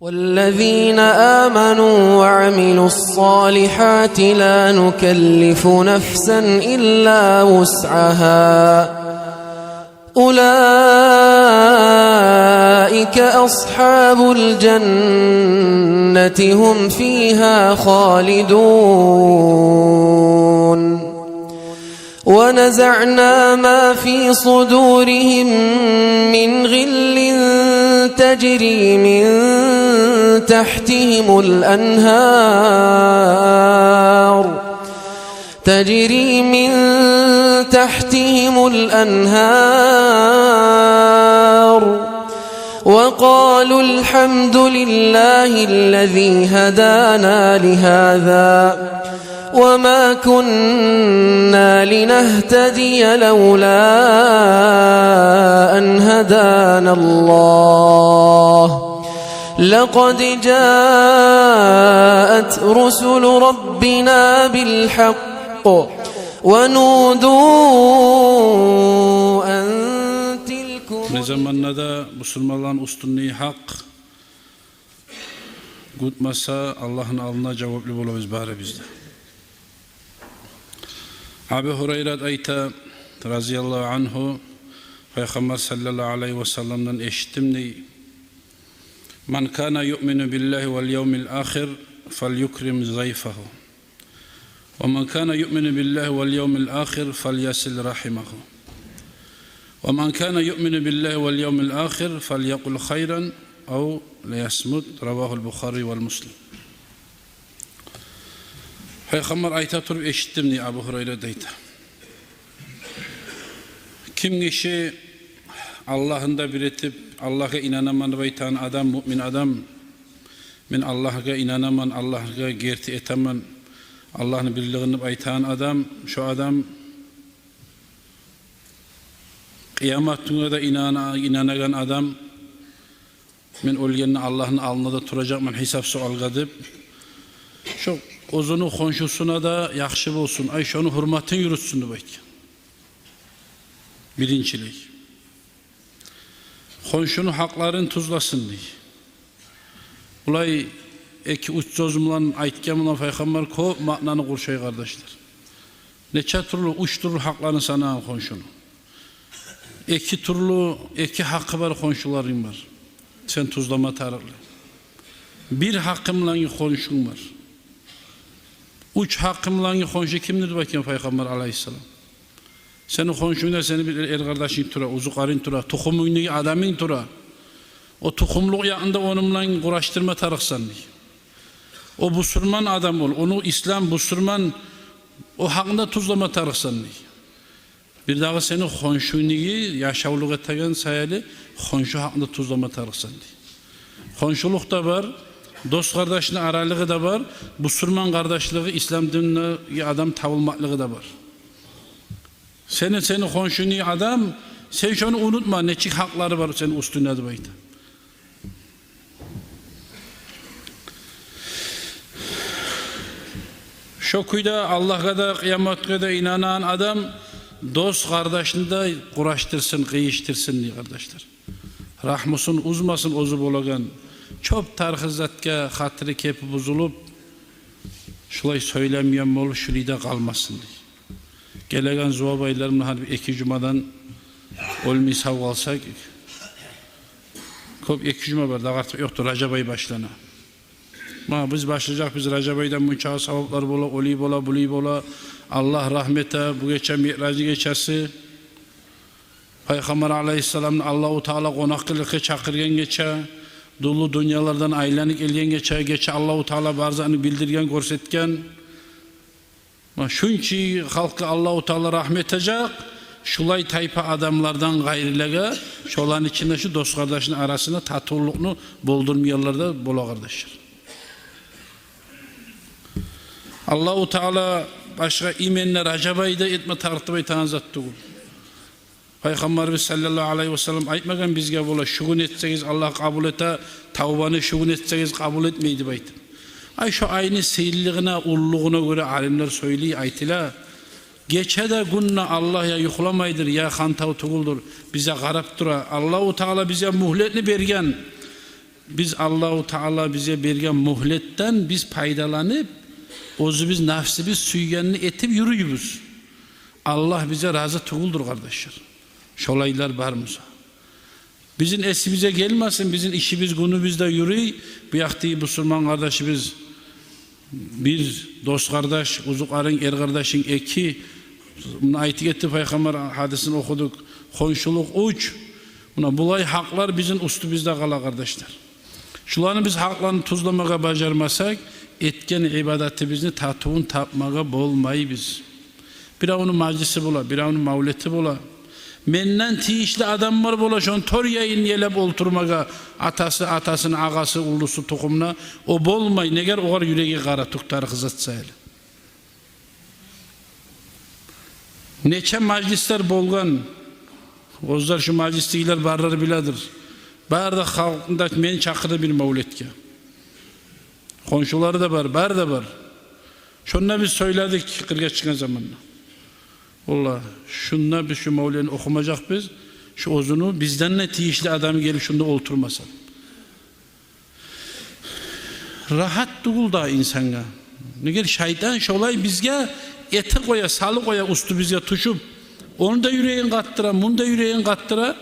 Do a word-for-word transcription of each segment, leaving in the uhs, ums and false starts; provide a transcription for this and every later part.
والذين آمنوا وعملوا الصالحات لا نكلف نفسا إلا وسعها أولئك أصحاب الجنة هم فيها خالدون. ونزعنا ما في صدورهم من غل تجري من تحتهم الأنهار، تجري من تحتهم الأنهار، وقالوا الحمد لله الذي هدانا لهذا وما كنا لنهتدي لولا أن هدانا الله لقد جاءت رسل ربنا بالحق ونودوا أن تلكم. Не заманда да бусурманланы уьстюндеги гьакъ гютмесе, Аллагьны алдында жаваплы болабыз барыбыз да. Абу Гьурайрат айта, разияллагьу ангьу, Пайхаммар саллаллагьу алайгьи васалламдан эшитдим дей: من كان يؤمن بالله واليوم الآخر فليكرم ضيفه. ومن كان يؤمن بالله واليوم الآخر فليصل رحمه. ومن كان يؤمن بالله واليوم الآخر فليقل خيرا أو ليصمت. رواه البخاري ومسلم. Пайхаммар айта туруп эшитдим дей, Абу Гьурайра да айта. Ким гиши Аллагьны да бир этип, Аллагьгъа инанаман деп айтагъан адам, муъмин адам, мен Аллагьгъа инанаман, Аллагьгъа герти этемен, Аллагьны бирлигин деп айтагъан адам, шо адам, къыямат гюнге де инана-, инанагъан адам, мен оьлгенде Аллагьны алдында да туражакъман гьисап-суалгъа деп, шо оьзюню хоншусуна да яхшы болсун, ай, шону гьюрметин юрютсюн деп айтгъан. Биринчилей. Хоншуну гьакъларын тюзлесин дей. Булай эки-уьч сёз булан айтгъан булан Пайхаммар кёп маънаны къуршай, къардашлар. Нече тюрлю, уьч тюрлю гьакъларын санагъан хоншуну. Эки тюрлю, эки гьакъы бар хоншуларынг бар. Сен тюзлеме тарыкълы. Бир гьакъынг булангъы хоншунг бар. Уьч гьакъынг булангъы хоншу кимдир деп айтгъан Пайхаммар алайгьиссалам. Сени хоншунгда сени бир эр-, эркъардашынг тура, узукъарынг тура, тухумунгдагъы адамынг тура. О тухумлукъ якъында ону булан къураштырма тарыкъсан дей. О бусурман адам ол, ону ислам, бусурман, о гьакъында тюзлеме тарыкъсан дей. Бирдагъы сени хоншунгдагъы яшавлукъ этеген саялы хоншу гьакъында тюзлеме тарыкъсан дей. Хоншулукъ да бар, дос-къардашны аралыгъы да бар, бусурман къардашлыгъы, ислам диндеги адам табылмакълыгъы да бар. Сени, сени хоншунгдагъы адам, сен шону унутма, нечик гьакълары бар сени уьстюнгде деп айта. Шо кюйде Аллагьгъа да, къыяматгъа да инанагъан адам дос-къардашны да къураштырсын, къыйышдырсын дей, къардашлар. Рагьмусун уьзмесин оьзю болагъан. Чёп тархы затгъа хатири, кепи бузулуп, шулай сёйлемейген болуп, шулайда къалмасын дей. Гелеген зувап айлар, муна, гьали эки жумадан оьлмей сав къалсакъ, кёп, эки жума бар, дагъы артыкъ ёкъдур, Ражаб ай башлана. Ма биз башлажакъбыз Ражаб айдан, мунчагъы саваплар бола, олай бола, булай бола. Аллагь рагьмат эте, бу гече Миъражны гечеси. Пайхаммар алайгьиссаламны Аллагьу Таала къонакълыкъгъа чакъыргъан гече, тюрлю дюньялардан айланып гелген гече, гече Аллагьу Таала бар затны билдирген, гёрсетген. Ма шунча халкъгъа Аллагьу Таала рагьмат этежек, шулай тайпа адамлардан къайрылагъа, шоланы ичинде шу дос-къардашны арасына татывлукъну болдурмайгъанлар да бола, къардашлар. Аллагьу Таала башгъа именно Ражаб айда этме тарыкъ деп айтагъан зат тюгюл. Пайхаммарыбыз саллаллагьу алайгьи васаллам айтмагъан бизге бола, шу гюн этсегиз, Аллагь къабул эте, тавбаны шу гюн этсегиз, къабул этмей деп айтып. Ай, шо айны сыйлылыгъына, уллулугъуна гёре алимлер сёйлей, айтыла. Гече де, гюн де Аллагь я юхламайдыр, я хантав тюгюлдюр, бизге къарап тура. Аллагьу Таала бизге мюгьлетни берген. Биз Аллагьу Таала бизге берген мюгьлетден биз пайдаланып, оьзюбюз нафсыбыз сюйгенни этип юрюйбюз. Аллагь бизге рази тюгюлдюр, къардашлар. Шолайлар бар буса, бизин эсибизге гелмесин, бизин ишибиз, гюнюбюз де юрюй. Бу якъдагъы бусурман къардашыбыз, бир дос къардаш, узукъарынг, эр къардашынг эки, муна айтып гетди пайхаммар, гьадисин охудукъ, хоншулукъ уьч. Муна булай гьакълар бизин уьстюбюзде къала, къардашлар. Шуланы биз гьакъларын тюзлемеге бажармасакъ, этген ибадатыбызны татывун тапмагъа болмайбыз. Биревню мажлиси бола, биревню мавлети бола. Менден тийишли адамлар бола, шону тёрт янын елеп олтурмагъа, атасы, атасыны агъасы, уллусу, тухумуна, о болмай. Негер огъар юреги къара, тюк тарыкъ зат саялы. Нече мажлислер болгъан, оьзлер шу мажлисдегилер барлар биледир. Бары да халкъны да мени чакъырды бир мавлетге. Хоншулары да бар, бары да бар. Шонда биз сёйледик къыргъа чыкъгъан заманда. Валлагь, шунда биз шу мавлетни охумажакъбыз, шу оьзюню бизден де тийишли адамы гелип шунда олтурмаса. Рагьат тюгюл дагъы инсангъа. Негер шайтан шолай бизге этип къоя, салып къоя уьстюбюзге тюшюп. Ону да юрегин къатдыра, муну да юрегин къатдыра.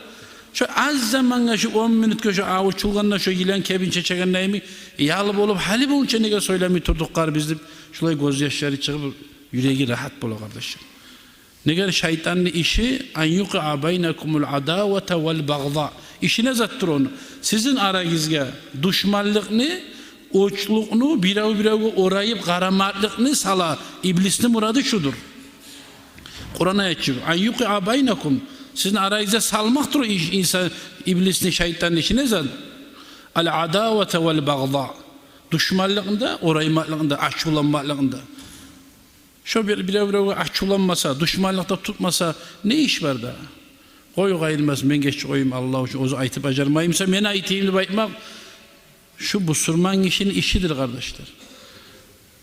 Шо аз замангъа, шо он минутгъа, шо авучулгъанда, шо йылан кебин чечегенде йимик, ял болуп, гьали болгъунча неге сёйлемей турдукъ къар биз деп, шолай гёзьяшлары чыгъып, юреги рагьат бола, къардашлар. Негер шайтанны иши «ан юкъиъа байнакумул адавата вал багъза». Иши не затдыр ону? Сизин арагъызгъа душманлыкъны, оьчлюкню, бирев-биревге орайып къарамакълыкъны сала. Иблисни мурады шудур. Къуран аят чы бу. «Ан юкъиъа байнакум». Сизин арагъызгъа салмакъдыр о иш, инсан, иблисни, шайтанны иши не зат? «Ал адавата вал багъза». Душманлыкъны да, ораймакълыкъны да, ачувланмакълыкъны да. Шо бир, бирев-биревге ачувланмаса, душманлыкъда тутмаса, не иш бар дагъы? Къой, къайырмас, мен гечип къояйым Аллагь учун, оьзю айтып бажармай буса, мен айтайым деп айтмакъ, шу бусурман гишини ишидир, къардашлар.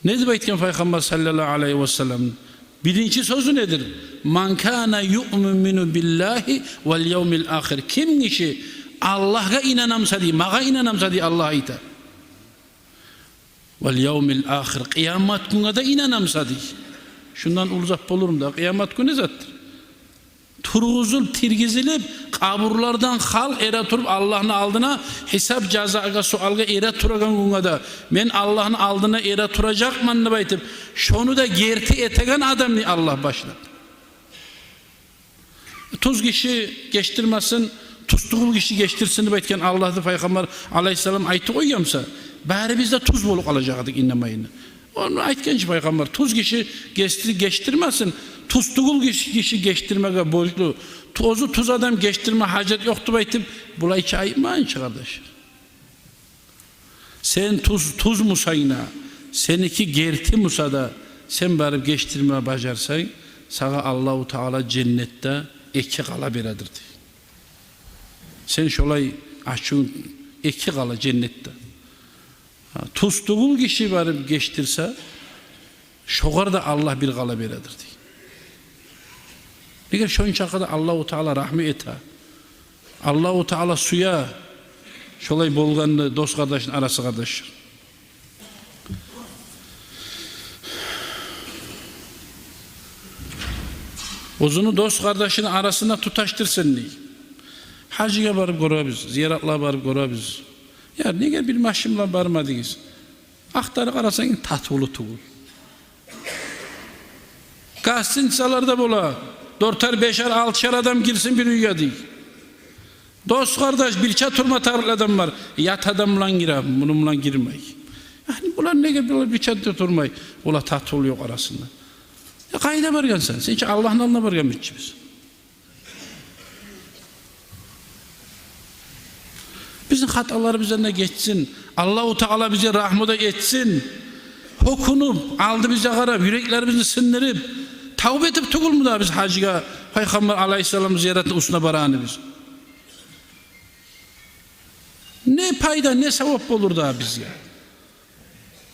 Не деп айтгъан пайхаммар саллаллагьу алайгьи васаллам? Биринчи сёзю недир? «Ман кана юъмину биллагьи вал явмил ахир». Ким гиши Аллагьгъа инана буса дей, магъа инана буса дей, Аллагь айта. «Вал явмил ахир», къыямат гюнге де инана буса дей. Шундан уллу зат болурму дагъы, къыямат гюн не затдыр? Тургъузулуп, тиргизилип, къабурлардан халкъ эретуруп, Аллагьны алдына гьисап, жазагъа, суалгъа эретурагъан гюнге де, мен Аллагьны алдына эретуражакъман деп айтып, шону да герти этеген адамны Аллагь башлап. Тюз гиши гечдирмесин, тюз тюгюл гиши гечдирсин деп айтгъан Аллагьны пайхаммар алайгьиссалам айтып къойгъан буса, барыбыз да тюз болуп къалажакъ эдик иннамайны. Ону айтгъан чы пайхаммар, тюз гиши гечди-, гечдирмесин, тюз тюгюл гиши, гиши гечдирмеге борчлу. Тюз, тюз адам гечдирме гьажат ёкъ деп айтып, булай чы айтмагъан чы, къардаш. Сен тюз, тюз бусанг да, сеники герти буса да, сен барып гечдирме бажарсанг, сагъа Аллагьу Таала женнетде эки къала бередир дей. Сен шолай ачувунг, эки къала женнетде. Гьа, тюз тюгюл гиши барып гечдирсе, шогъар да Аллагь бир къала бередир дей. Неге, шончакъы да Аллагьу Таала рагьму эте. Аллагьу Таала сюе шолай болгъанны, дос-къардашны арасы, къардаш. Оьзюню дос-къардашыны арасына туташдырсын дей. Гьажгъа барып гёребиз, зияратлагъа барып гёребиз. Я, неге бир машин булан бармадыгъыз? Ахтарып къарасанг, татывлу тюгюл. Гостиницаларда бола, дёртер, бешер, алтышар адам гирсин бир уьйге дей. Дос-къардаш, бирче турма тарыкълы адам бар. Ят адам булан гире, муну булан гирмей. Яни булар неге булар бирче де турмай? Олар татывлу ёкъ арасында. Я, къайда баргъансан? Сен чи Аллагьны алдына баргъан битчибиз. Бизин хаталарыбыздан да гечсин. Аллагьу Таала бизге рагьму да этсин. Гьёкюнюп, алдыбызгъа къарап, юреклерибизни сындырып, тавба этип тюгюлмю дагъы биз гьажгъа, пайхаммар алайгьиссаламны зияратына, уьстюне барагъаныбыз? Не пайда, не савап болур дагъы бизге?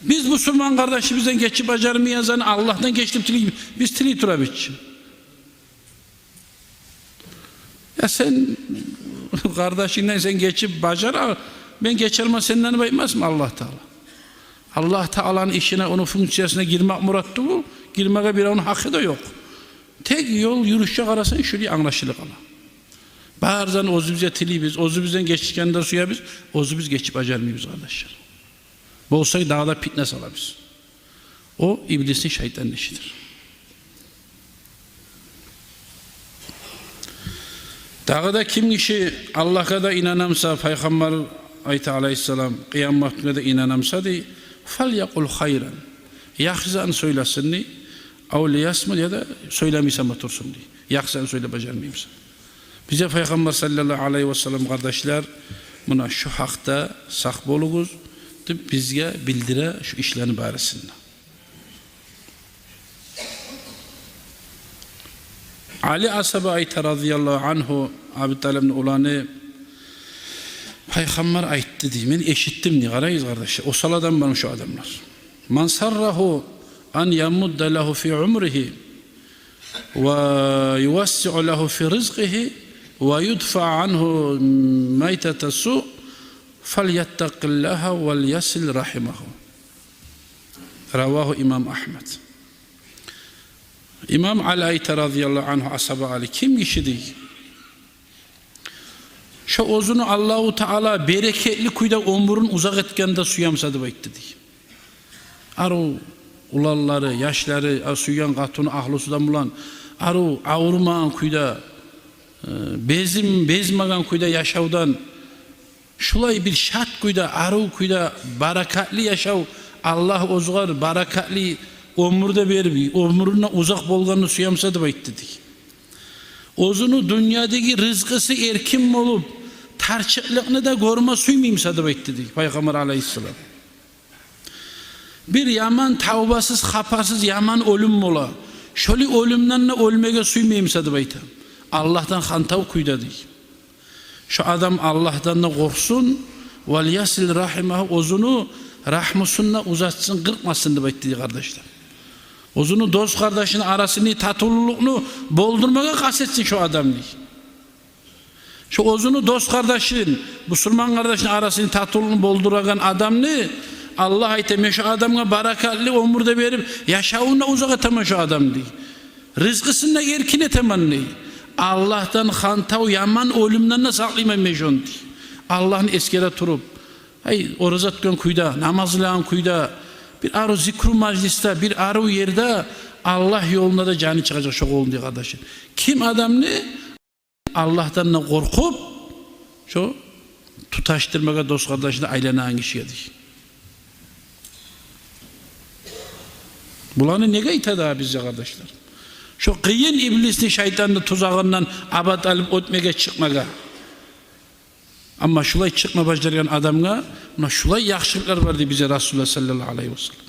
Биз бусурман къардашыбыздан гечип бажармайгъан затны Аллагьдан геч деп тилей, биз тилей турабыз чы. Я сен къардашынгдан сен гечип бажар, а Мен гечермен сенден деп айтмасмы Аллагь Таала? Аллагь Тааланы ишине, ону функциясына гирмек мурат тюгюл, гирмеге биревню гьакъы да ёкъ. Тек ёл юрюшге къарасанг, шулай англашыла къала. Барысын оьзюбюзге тилейбиз, оьзюбюзден гечгенни де сюебиз, оьзюбюз гечип бажармайбыз, къардашлар. Болса дагъы да питне салабыз. О иблисни, шайтанны ишидир. Дагъы да ким гиши Аллагьгъа да инана буса, Пайхаммар айта алайгьиссалам, къыямат гюнге де инана буса дей, «фальякъул хайран», яхшы затны сёйлесин дей, «ав лиясмут», яда сёйлемей сама турсун дей, яхшы затны сёйлеп бажармай буса. Бизге Пайхаммар саллаллагьу алайгьи ва саллам, къардашлар, муна шу гьакъда сакъ болугъуз деп бизге билдире шу ишлени барысын да. Али асгьаба айта, разияллагьу ангьу, Абу Талибни уланы, Пайхаммар айтды дей, мен эшитдим дей, къарагъыз, къардашлар, осал адам бармы шу адамлар. «Ман саррагьу ан ямудда лагьу фи умригьи ва ювассиъу лагьу фи ризкъигьи ва юдфаъа ангьу майтата суъ, фальяттакъиллагьа вальясил рагьимагьу». Равагьу имам Агьмад. Имам Али айта, разияллагьу ангьу, асгьаба Али, ким гиши дей, шо оьзюню Аллагьу Таала берекетли кюйде оьмюрюн узакъ этгенни де сюе буса деп айтды дей. Арив уланлары, яшлары, а, сюйген къатыны, агьлюсю де булан арив, аврумагъан кюйде, э, безим-, безмеген кюйде яшавдан, шулай бир шат кюйде, арив кюйде, баракатлы яшав, Аллагь оьзюгер баракатлы оьмюр де берип, оьмюрюн де узакъ болгъанны сюе буса деп айтды дей. Оьзюню дюньядагъы рызкъысы эркин болуп, тарчыкълыкъны да гёрме сюймей буса деп айтды дей Пайхаммар алайгьиссалам. Бир яман, тавбасыз, хапарсыз яман оьлюм бола. Шолай оьлюмден де оьлмеге сюймей буса деп айта. Аллагьдан хантав кюйде дей. Шо адам Аллагьдан да къоркъсун, вальясил рагьимагьу, оьзюню рагьмусун да узатсын, къыркъмасын деп айтды дей, къардашлар. Оьзюню дос-къардашыны арасыны татывлулукъну болдурмагъа къаст этсин шо адам дей. Шо оьзюню дос-къардашын, бусурман къардашыны арасыны татывлугъун болдурагъан адамны, Аллагь айта, мен шо адамгъа баракатлы оьмюр де берип, яшавун да узакъ этемен шо адамны дей. Рызкъысын да эркин этемен дей. Аллагьдан хантав яман оьлюмден де сакълайман мен шону дей. Аллагьны эсгере туруп, ай, ораза тутгъан кюйде, намаз къылагъан кюйде, бир арив зикру мажлисде, бир арив ерде Аллагь ёлунда да жаны чыгъажакъ шо къулну дей, къардашым. Ким адамны Аллагьдан да къоркъуп, шо туташдырмагъа дос-къардашына айланагъан гишиге дей. Буланы неге айта дагъы бизге, къардашлар? Шо къыйын иблисни, шайтанны тузагъындан абат алып оьтмеге, чыкъмагъа. Амма шулай чыкъма бажаргъан адамгъа муна шулай яхшылыкълар бар дей бизге Расулуллагь саллаллагьу алайгьи ва саллам.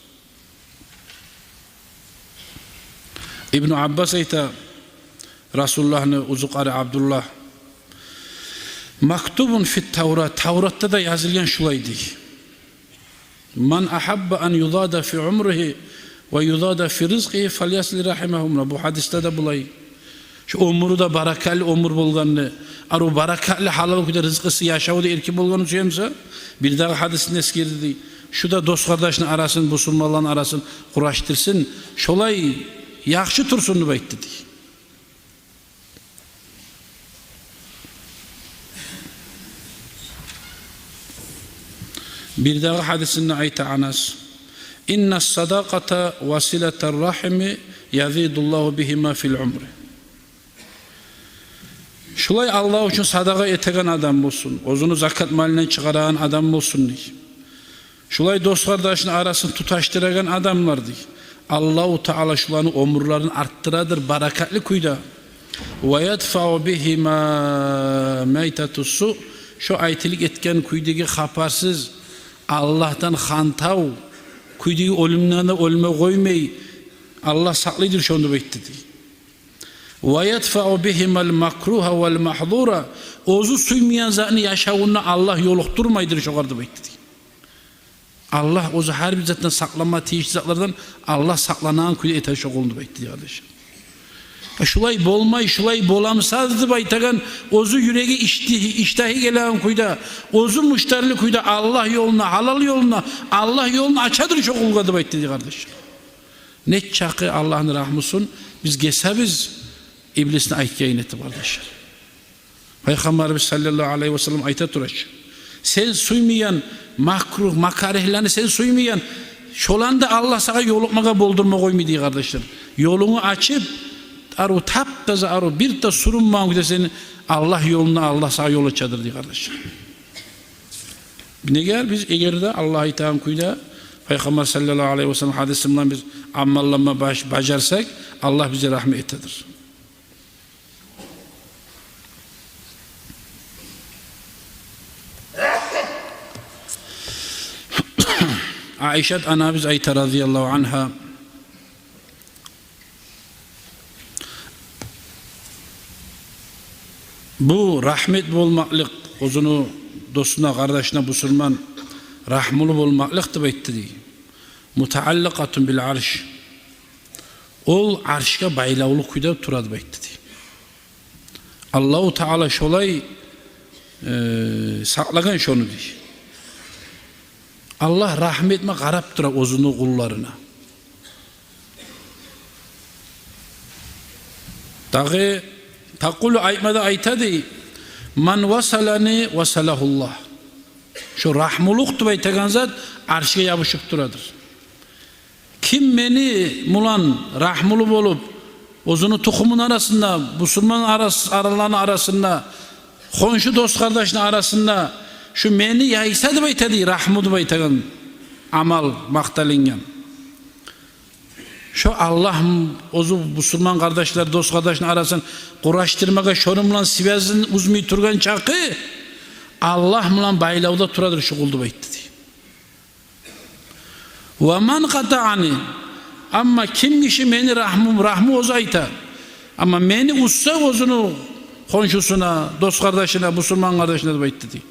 Ибну Аббас айта, Расулуллагьны узукъары Абдуллагь: «Мактубун фит Таврат», Тавратда да язылгъан шулай дей. «Ман агьабба ан юзада фи умригьи ва юзада фи ризкъигьи фальясил рагьимагьу». Муна бу гьадисде де булай. Шо оьмюрю де баракатлы оьмюр болгъанны, арив баракатлы гьалал кюйде рызкъысы, яшаву да эркин болгъанны сюе буса, бирдагъы гьадисин эсгерди дей. Шо да дос-къардашны арасын, бусурманланы арасын къурашдырсын, шолай яхшы турсун деп айтды дей. Бирдагъы гьадисинде айта Анас: «Инна садакъата ва силатар рагьими язидуллагьу бигьима фил умри». Шулай Аллагь учун садагъа этеген адам болсун, оьзюню закат малындан чыгъарагъан адам болсун дей. Шулай дос-къардашны арасын туташдырагъан адамлар дей, Аллагьу Таала шуланы оьмюрлерин артдырадыр баракатлы кюйде. «Ва ядфау бигьима майтатус суъ», шо айтылып этген кюйдеги хапарсыз, Аллагьдан хантав кюйдеги оьлюмден де оьлме къоймай, Аллагь сакълайдыр шону деп айтды дей. «Ва ядфау бигьимал макругьа вал магьзура», оьзю сюймейген затны яшавунда Аллагь ёлукъдурмайдыр шогъар деп айтды дей. Аллагь оьзю гьар бир затдан сакълама тийишли затлардан Аллагь сакъланагъан кюйде этер шо къулну деп айтды дей, къардашым. Шулай болмай, шулай боламсаз деп айтагъан, оьзю юреги ишти-, иштагьы гелеген кюйде, оьзю муштарлы кюйде Аллагь ёлуна, гьалал ёлуна, Аллагь ёлуна ачадыр шо къулгъа деп айтды дей, къардашлар. Нечакъы Аллагьны рагьмусун биз гесебиз, иблисни айтгъанын этип, къардашлар. Пайхаммарыбыз саллаллагьу алайгьи васаллам айта тура чы: сен сюймейген макругь, макаригьлени сен сюймейген, шоланы да Аллагь сагъа ёлукъмагъа болдурма къоймай дей, къардашлар. Ёлунгну ачып, арив, тап-таза арив, бир де сюрюнмейген кюйде сени Аллагь ёлуна, Аллагь сагъа ёл ачадыр дей, къардашлар. Неге? Биз эгер де Аллагь айтагъан кюйде, Пайхаммар саллаллагьу алайгьи васаллам гьадиси булан биз амалланма баш-, бажарсакъ, Аллагь бизге рагьму этедир. Айшат анабыз айта, разияллагьу ангьа: бу рагьмет болмакълыкъ, оьзюню досуна, къардашына, бусурман, рагьмулу болмакълыкъ деп айтды дей, мутааллакъатун бил арш. Ол аршгъа байлавлу кюйде тура деп айтды дей. Аллагьу Таала шолай, э, сакълагъан шону дей. Аллагь рагьму этме къарап тура оьзюню къулларына. Дагъы такъулу, айтма да айта дей: ман васалани васалагьуллагь. Шо рагьмулукъ деп айтагъан зат аршгъа ябушуп турадыр. Ким мени булан рагьмулу болуп, оьзюню тухумуну арасында, бусурман арас-, араланы арасында, хоншу дос-къардашны арасында, шу мени яйса деп айта дей, рагьму деп айтагъан амал макъталынгъан. Шо Аллагь оьзю бусурман къардашлар, дос-къардашны арасын къурашдырмагъа, шону булан связин уьзмей тургъан чакъы, Аллагь булан байлавда турадыр шу къул деп айтды дей. Ва ман къатаани, амма ким гиши мени рагьмум, рагьму оьзю айта, амма мени уьзсе оьзюню хоншусуна, дос-къардашына, бусурман къардашына деп айтды дей,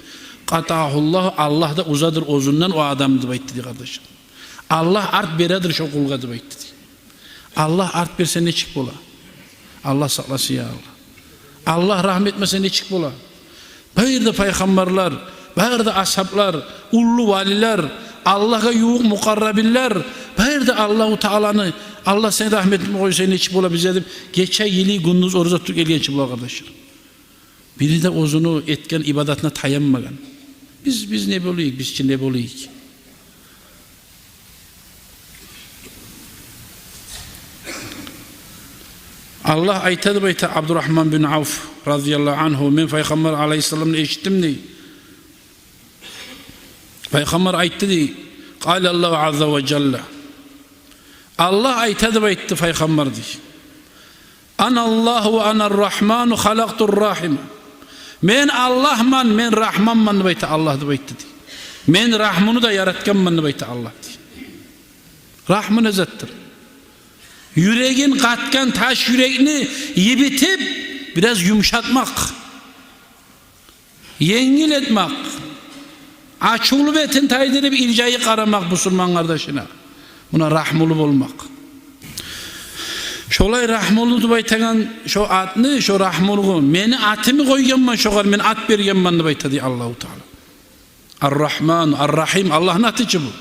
къатаагьуллагь, Аллагь да уьзедир оьзюнден о адамны деп айтды дей, къардаш. Аллагь арт бередир шо къулгъа деп айтды дей. Аллагь арт берсе нечик бола? Аллагь сакъласын, я Аллагь. Аллагь рагьму этмесе нечик бола? Бары да пайхаммарлар, бары да асгьаблар, уллу валилер, Аллагьгъа ювукъ мукъаррабинлер, бары да Аллагьу Тааланы, Аллагь сени рагьму этме къойса нечик бола бизге деп, гече, йылай, гюндюз ораза тутуп гелген чи булар, къардашлар. Бири де оьзюню этген ибадатына таянмагъан. Биз, биз не болайыкъ, биз чи не болайыкъ? Аллагь айта деп айта Абдурагьман бин Авф, разияллагьу ангьу: мен Пайхаммар алайгьиссаламны эшитдим дей. Пайхаммар айтды дей, къалаллагьу азза ва жалла. Аллагь айта деп айтды Пайхаммар дей: аналлагьу ва анаррагьману халакътуррагьим. Мен Аллагьман, мен рагьманман деп айта Аллагь деп айтды дей. Мен рагьмуну да яратгъанман деп айта Аллагь дей. Рагьму не затдыр? Юрегин къатгъан таш юрекни йибитип, бираз юмшатмакъ, енгил этмек, ачувлу бетин тайдырып, иржайып къарамакъ бусурман къардашына. Муна рагьмулу болмакъ. Шолай рагьмулу деп айтагъан шо атны, шо рагьмулугъу, мени атымны къойгъанман шогъар, мен ат бергенмен деп айта дей Аллагьу Таала. Ар-Рагьман, Ар-Рагьим, Аллагьны аты чы бу.